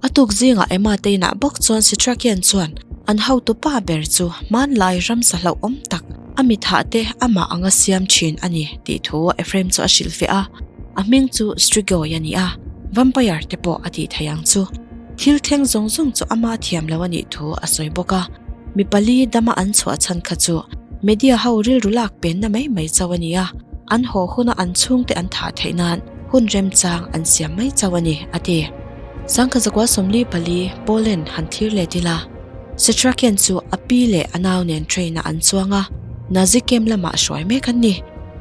A tuk zingah Emma te inah bawk chuan Sitrakian chuan an hotu pa ber chu hmanlai ramsa hlauhawm tak a mithah te amah anga siam thin a ni tih thu Ephraim chu a hrilhfiah a, a hming chu Strigoi a ni a, vampire te pawh a tih theih ang chu. Thil thleng zawng zawng chu ama thiam lo a nih thu a sawi bawk a, mi pali dama an chhuah chhan kha chu media ho rilru lak penna mai mai chauh a ni a, an haw huna an chhungte an thah theih nan hun remchang an siam mai chauh a ni, a ti. Sangkhat zakua 44 Poland han thlir let ila, Setrakian chu a pi leh a nau nen train ah an chuang a, Nazi camp lamah hruai mek an ni.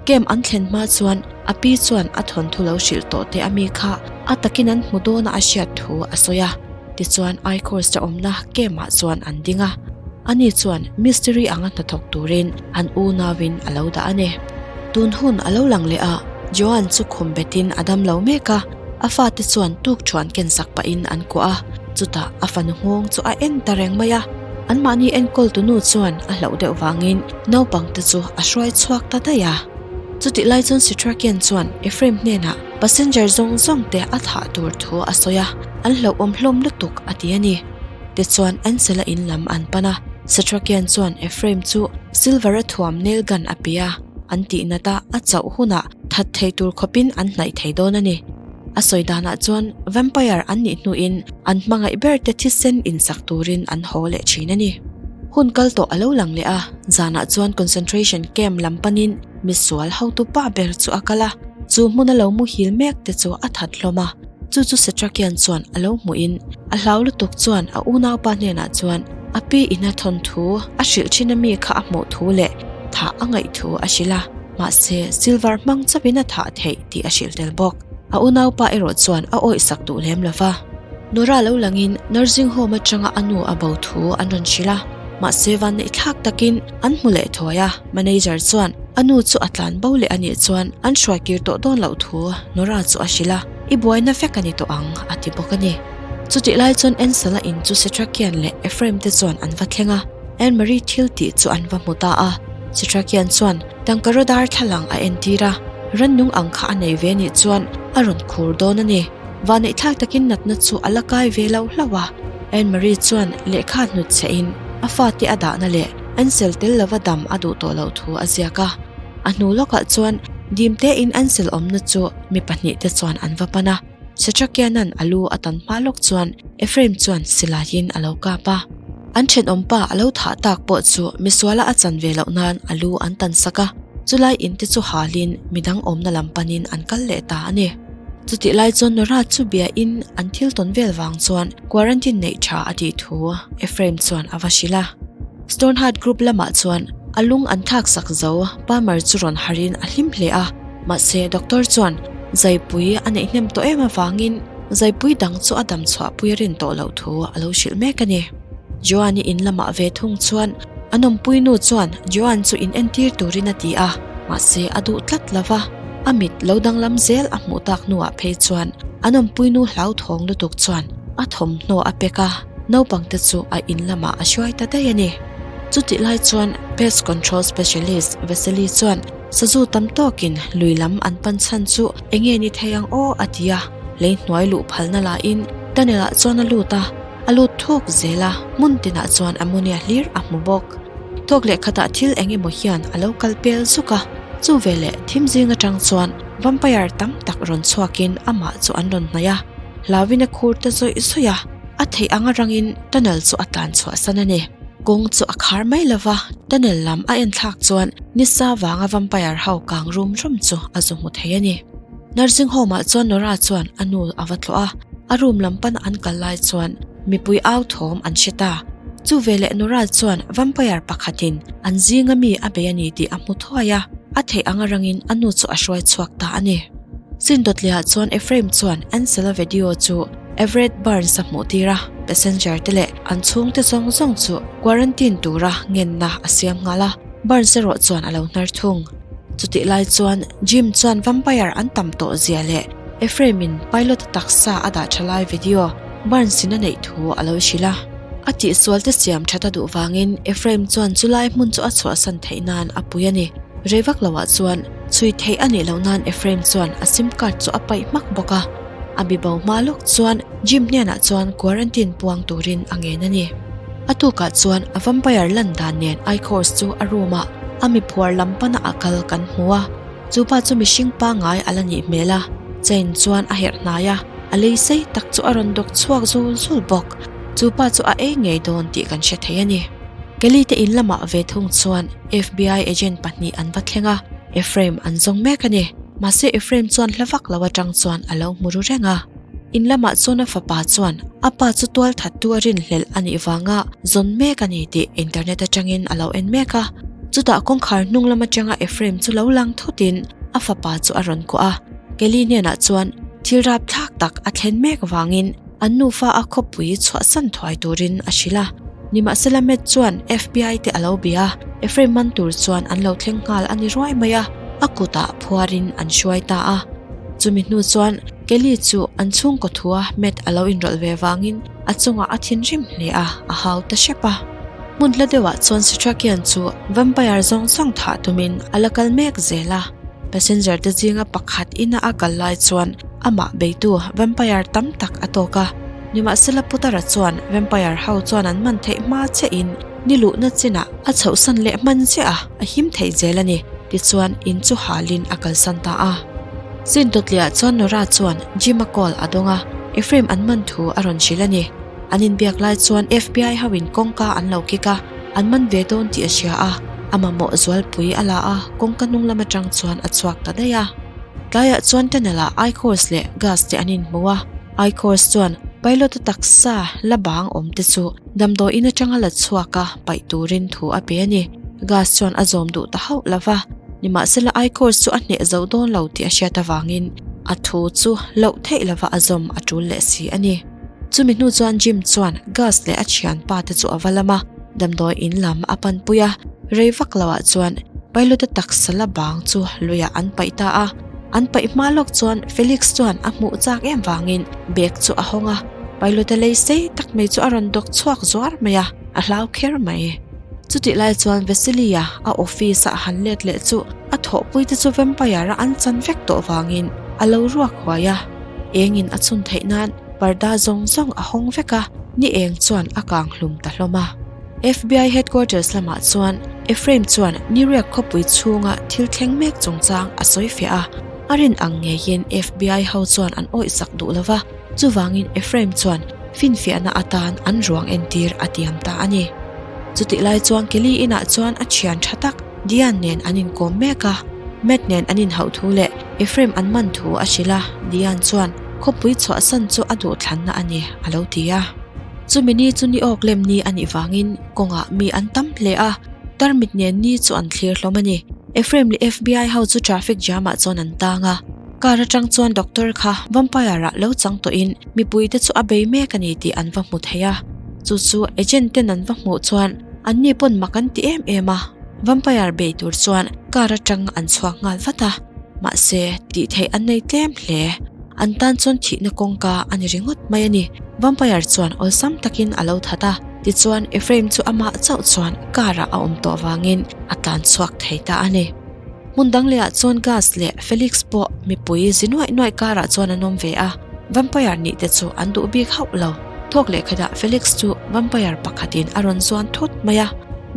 Camp an thlen hma chuan a pi chuan a thawnthu lo hrilh tawh teh ami kha a takin an hmu dawn a a hriat thu a sawi a, tichuan Eichhorst a awmna camp ah chuan an ding a, ani chuan mystery anga hnathawk turin an unauin a lo dah a ni. Tun hun a lo lang leh a, Joan chu khum betin a dam lo mek a, a fate chuan tuk thuan ken sak pahin an kuah a, chutah a fanu nghawng chu a en ta reng mai a. Anmahni enkawltu nu chuan a hlauh deuh vangin naupangte chu a hruai chhuak ta daih a. Chutih lai chuan Sitrakian chuan Ephraim hnenah passenger zawng zawng te a thah tur thu a sawi a, an hlauhawm hlawm lutuk a ti a ni. Tichuan Ansel-a in lam an pan a, Sitrakian chuan Ephraim chu silver-a thuam nail gun a pe a, an tih nat a, a chauh hunah that thei tur khawpin an hnaih thei dawn a ni. A sawi danah chuan vampire an nih hnuin an hmangaih ber te thisen insak turin an haw leh thin a ni. Hun kal tawh a lo lang leh a, zanah chuan concentration camp lam panin misual hotu pa ber chu a kal a, chu hmuna lo muhil mek te chu a that hlawm a, chu chu Setrakian chuan a lo hmuhin a hlau lutuk chuan a unaupa hnenah chuan a pi ina thawnthu a hrilh thin ami kha a hmuh thu leh thah a ngaih thu a hrilh a. Mahse, silver hmang chauhin a thah theih tih a hrilh tel bawk. A unaupa erawh chuan a awih sak duh lem lo va. Nora lo langin nursing home atanga a nu a bo thu an rawn hrilh a, mahse vanneih thlak takin an hmu leh thuai a. Manager chuan a nu chu a tlan bo leh a nih chuan an hruai kir tawh dawn loh thu Nora chu a hrilh a, I buaina vek a ni tawh ang a ti bawk a ni. Chutih lai chuan Ansel-a in chu Setrakian leh Ephraim te chuan an va thleng a. Anne Marie thil tih chu an va hmu ta a, Chitrakian chuan tangkaraw darthlalang a entir a, rannung ang kha a nei ve nih chuan a rawn khur dawn a ni. Vaneihthlak takin natna chu a la kai ve lo hlauh a, Anne Marie chuan lehkha hnut chhe in a fate a dahna leh Ansel tel lova dam a duh tawh loh thu a ziak a. A hnu lawkah chuan dimte in Ansel awmna chu mi pahnihte chuan an va pan a. Setrakiana'n a lu a tan hma lawk chuan Ephraim chuan silaiin a lo kap a. An thenawmpa a lo thah tak pawh chu misuala a chan ve loh nan a lu an tan sak a, chulai in te chu halin midang awmna lam panin an kal leh ta a ni. Chutih lai chuan Nora chu bia in an thil tawn vel vang chuan quarantine neih tha a tih thu Ephraim chuan a va hrilh a. Stoneheart Group lamah chuan a lung an thlak sak zo Palmer chu rawn harhin a hlim hle a. Mahse, doctor chuan zaipui a neih hnem tawh em avangin zaipui dang chu a dam chhuahpui a rin tawh loh thu a lo hrilh mek a ni. Joan-i in lamah ve thung chuan a nawmpui nu chuan Joan chu in entir turin a ti a, mahse a duh tlat lo va, a mit lo danglam zel a hmuh tak hnuah phei chuan a nawmpui nu hlauthawng lutuk chuan a thawmhnaw a pek a, naupangte chu a in lamah a hruai ta daih a ni. Chutih lai chuan Pest Control Specialist Vasily chuan Sazu tam tawkin lui lam an pan chhan chu enge ni thei ang aw a ti a, lei hnuai luh phalna lahin tunnel ah chuan a lut a, a lut thuk zel a, hmun tinah chuan ammonia hlir a hmu bawk. Thawk leh khatah thil eng emaw hian a lo kal pel zuk a, chu veleh thim zing atang chuan vampire tam tak rawn chhuakin amah chu an rawn hnaih a, hlauin a khur ta zawih zawih a, a theih anga rangin tunnel chu a tlan chhuah san a ni. Kawng chu a khar mai lo va, tunnel lam a en thlak chuan nisa vanga vampire ho kang rum rum chu a zu hmu thei a ni. Nursing home ah chuan Nora chuan a nu a va tlawh a, a room lam pana an kal lai chuan mipui au thawm an hre ta. Chu veleh Nora chuan vampire pakhatin an zinga mi a bei a ni tih a hmu thuai a, a theih anga rangin a nu chu a hruai chhuak ta a ni. Sindawtliah chuan Ephraim chuan Ansel-a video chu Everett Burns a hmuh tir a, passenger te leh an chhungte zawng zawng chu quarantine tura ngenna a siam nghal a, Burns erawh chuan a lo hnar thung. Chutih lai chuan Jim chuan vampire an tam tawh zia leh Ephraim in pilot a taksa a dah tha lai video Burns in a neih thu a lo hrilh a. A tihsual te siam that a duh vangin Ephraim chuan chulai hmun chu a chhuahsan theih nan a pui a ni. Rei vak loah chuan chhui theih a nih loh nan Ephraim chuan a sim card chu a paih hmak bawk a. A bibo hma lawk chuan Jim hnenah chuan quarantine puang turin a ngen a ni. A tukah chuan a vampire lan dan nen Ichors chu a room ah a mi phuar lam pana a kal kan hmu a. Chu pa chu mihring pangngai a la nih hmel a, chain chuan a herh hnai a, a lei sei tak chu a rawn dawk chhuak zul zul bawk. Chu pa chu a ei ngei dawn tih kan hre thei a ni. Kelly te in lamah ve thung chuan FBI agent pahnih an va thleng a, Ephraim an zawng mek a ni. Mahse Ephraim chuan hla vak lo atang chuan a lo hmu ru reng a. In lamah chuan a fapa chuan a pa chu tual thattu a rinhlelh a nih vanga zawn mek a ni tih internet atangin a lo en mek a. Chutah kawngkhar hnung lam atanga Ephraim chu lo lang thutin a fapa chu a rawn kuah a. Kelly hnenah chuan thil rapthlak tak a thlen mek vangin an nufa a khawpui chhuahsan thuai turin a hrilh a. Nimahsela Matt chuan FBI te a lo bia a, Ephraim man tur chuan an lo thleng nghal a ni ruai mai a, a kutah phuarin an hruai ta a. Chumi hnu chuan Kelly chu an chhungkaw thua Matt a lo inrawlh ve vangin a chungah a thinrim hle a, a hau ta hrep a. Hmun hla deuhah chuan Setrakian chu vampire zawng zawng thah tumin a la kal mek zel a. Passenger te zinga pakhat ina a kal lai chuan amah beitu vampire tam tak a tawk a. Nimahsela Putara chuan vampire ho chuan an man theih hma chiahin ni luhna chinah a chhohsan leh hman chiah a, a him theih zel a ni. Tichuan in chu halin a kalsan ta a. Zin dawtliah chuan Nora chuan Jim-a call a dawng a, Ephraim an man thu a rawn hrilh a ni. An inbiak lai chuan FBI hoin kawngka an lo kik a, an man ve dawn tih a hria a, a mamawh zualpui a la a, kawngka hnung lam atang chuan a chhuak ta daih a. Tlaiah chuan tunnel-ah Ichors leh Gus te an inhmu a, Ichors chuan pilot-a taksa la bang awm te chu damdawiin atanga la chhuak a paih turin thu a pe a ni. Gas chuan a zawm duh ta hauh lo va, nimahsela Ichors chu a hneh zo dawn lo tih a hriat avangin a thu chu loh theih lova a zawm a tul leh si a ni. Chumi hnu chuan Jim chuan Gas leh a thianpa te chu a va lam a, damdawi in lam a panpui a, rei vak loah chuan pilot-a taksa la bang chu luiah an paih ta a. An paih hma lawk chuan Felix chuan a hmuh chak em vangin bag chu a hawng a, pilot-a lei sei tak mai chu a rawn dawk chhuak zuar mai a, a hlau kher mai. Chutih lai chuan Vasily-a a office-a a han let leh chu a thawhpui te chu vampire-a an chan vek tawh vangin a lo ruak huai a. Engin a chhun theih nan parda zawng zawng a hawng vek a, ni eng chuan a kang hlum ta hlawm a. FBI headquarters lamah chuan Ephraim chuan Newyork khawpui chhunga thil thleng mek chungchang a sawi fiah a, a rin ang ngeiin FBI ho chuan an awihsak duh lo va, chuvangin Ephraim chuan finfiahna atan an ruang entir a tiam ta a ni. Chutih lai chuan Kelly inah chuan a thian tha tak Diane nen an inkawm mek a, Matt nen an inhauh thu leh Ephraim an man thu a hrilh a, Diane chuan khawpui chhuahsan chu a duhthlanna a ni a lo ti a. Chumi ni chu ni awk lem ni a nih vangin kawngah mi an tam hle a, tarmit nen ni chu an thlir hlawm a ni. Ephraim leh FBI ho chu traffic jam ah chuan an tang a, car atang chuan doctor kha vampire ah lo chang tawhin mipui te chu a bei mek a ni tih an va hmu thei a. Chu chu agent ten an va hmuh chuan an ni pawn mak an ti em em a, vampire bei tur chuan car atang an chhuak nghal vat a, mahse tih theih an nei tlem hle. An tan chuan thihna kawngka a ni ringawt mai a ni. Vampire chuan awlsam takin a lo that a, tichuan Ephraim chu amah chauh chuan car ah a awm tawh vangin a tlan chhuak thei ta a ni. Hmun dang lehah chuan Gus leh Felix pawh mipui zi nuaih nuaih car ah chuan an awm ve a, Vampire nih te chu an duh bik hauh lo. Thawk leh khatah Felix chu Vampire pakhatin a rawn zuan thut mai a,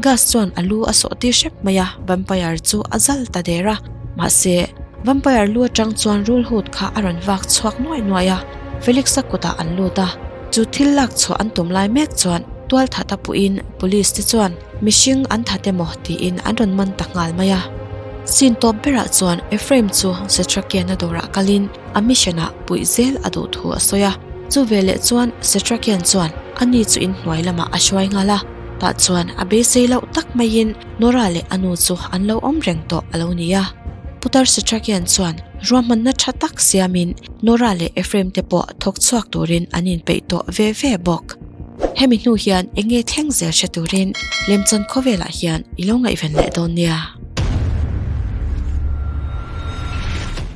Gus chuan a lu a sawh tir hrep mai a, Vampire chu a zal ta der a, mahse Vampire lu atang chuan rulhut kha a rawn vak chhuak nuaih nuaih a, Felix-a kutah an lut a, chu thil lak chhuah an tum lai mek chuan tual that a puhin police te chuan mihring an that emaw tiin an rawn man ta nghal mai a. Scene tawp berah chuan Ephraim chu Setrakian-a dawrah kalin a mission-ah puih zel a duh thu a sawi a, chu veleh chuan Setrakian chuan ani chu inhnuai lamah a hruai nghal a, tah chuan a beisei loh tak maiin Nora leh a nu chu an lo awm reng tawh a lo ni a. Putar Setrakian chuan ruahmanna tha tak siamin Nora leh Ephraim te pawh thawk chhuak turin an inpeih tawh ve ve bawk. Hemi hnu hian eng nge thleng zel hre turin lemchan khawvelah hian i lo ngaihven leh dawn nia.